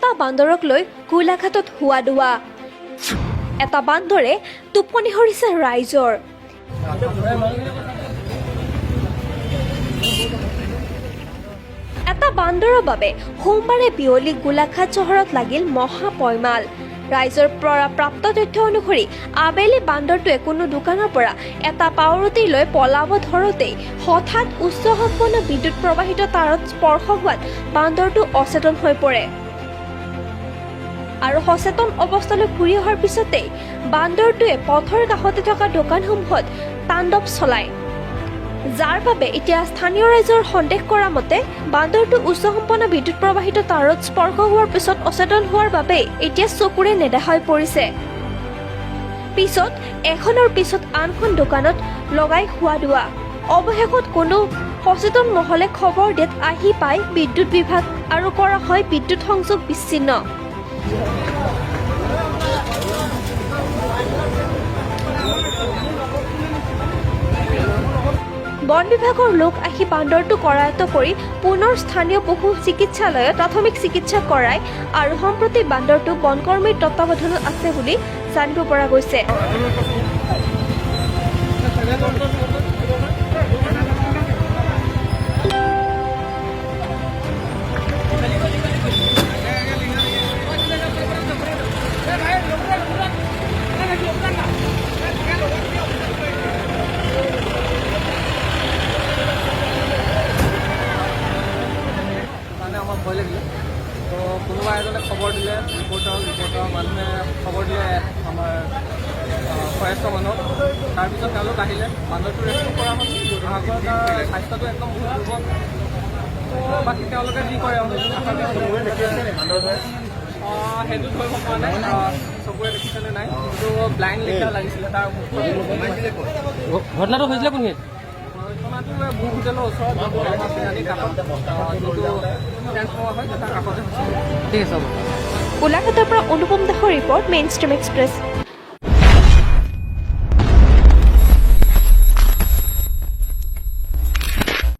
এটা বান্দৰক লৈ গোলাঘাটত হুৱা দুৱা। এটা বান্দৰে টোপনি হৰিছে ৰাইজৰ। এটা বান্দৰৰ বাবে সোমবাৰে বিয়লি গোলাঘাট চহৰত লাগিল মহা পয়মাল। ৰাইজৰ পৰা প্ৰাপ্ত তথ্য অনুসৰি আবেলি বান্দৰটোৱে কোনো দোকানৰ পৰা এটা পাউৰুটি লৈ পলাব ধৰোঁতেই হঠাৎ উচ্চ সম্পন্ন বিদ্যুৎ প্ৰবাহিত তাঁৰত স্পৰ্শ হোৱাত বান্দৰটো অচেতন হৈ পৰে আৰু সচেতন অৱস্থালৈ ঘূৰি অহাৰ পিছতেই বান্দৰটোৱে পথৰ কাষতে থকা দোকানসমূহত তাণ্ডৱ চলায়, যাৰ বাবে এতিয়া স্থানীয় ৰাইজৰ সন্দেহ কৰা মতে বান্দৰটো উচ্চ সম্পন্ন বিদ্যুৎ প্ৰবাহিত তাঁৰত স্পৰ্শ হোৱাৰ পিছত অচেতন হোৱাৰ বাবেই এতিয়া চকুৰে নেদেখা হৈ পৰিছে। পিছত এখনৰ পিছত আনখন দোকানত লগাই হুৱা দুৱা। অৱশেষত কোনো সচেতন মহলে খবৰ দিয়াত আহি পাই বিদ্যুৎ বিভাগ আৰু কৰা হয় বিদ্যুৎ সংযোগ বিচ্ছিন্ন। বন বিভাগৰ লোক আহি বান্দৰটো কৰায়ত্ব কৰি পুনৰ স্থানীয় পশু চিকিৎসালয়ত প্ৰাথমিক চিকিৎসা কৰাই আৰু সম্প্ৰতি বান্দৰটো বনকৰ্মীৰ তত্বাৱধানত আছে বুলি জানিব পৰা গৈছে। কাৰণে আমাৰ ভয় লাগিলে। তো কোনোবা এজনে খবৰ দিলে ৰিপৰ্টাৰক, ৰিপৰ্টাৰৰ মানুহে খবৰ দিলে আমাৰ ফৰেষ্টৰ মানুহক। তাৰপিছত তেওঁলোক আহিলে, বান্দৰটো ৰেস্কিউ কৰা হ'ল। আগৰ তাৰ স্বাস্থ্যটো একদম বহুত দুৰ্বল। তো বাকী তেওঁলোকে যি কৰে আৰু আশা কৰিছোঁ। সেইটো ধৰিব পৰা নাই চকুৰে দেখিছেনে নাই, কিন্তু ব্লাইণ্ড লেখীয়া লাগিছিলে তাৰ মুখখন। ঘটনাটো হৈছিলে কোনখিনিত? ঘটনাটো বুক হোটেলৰ ওচৰত, যোনটো আমাৰ তিনিআলিৰ কাষত যোনটো ট্ৰেন্সফৰ্মাৰ হয়, তাৰ কাষতে হৈছিলে। ঠিক আছে, হ'ব। গোলাঘাটৰ পৰা অনুপম দাসৰ ৰিপৰ্ট, মেইন ষ্ট্ৰীম এক্সপ্ৰেছ।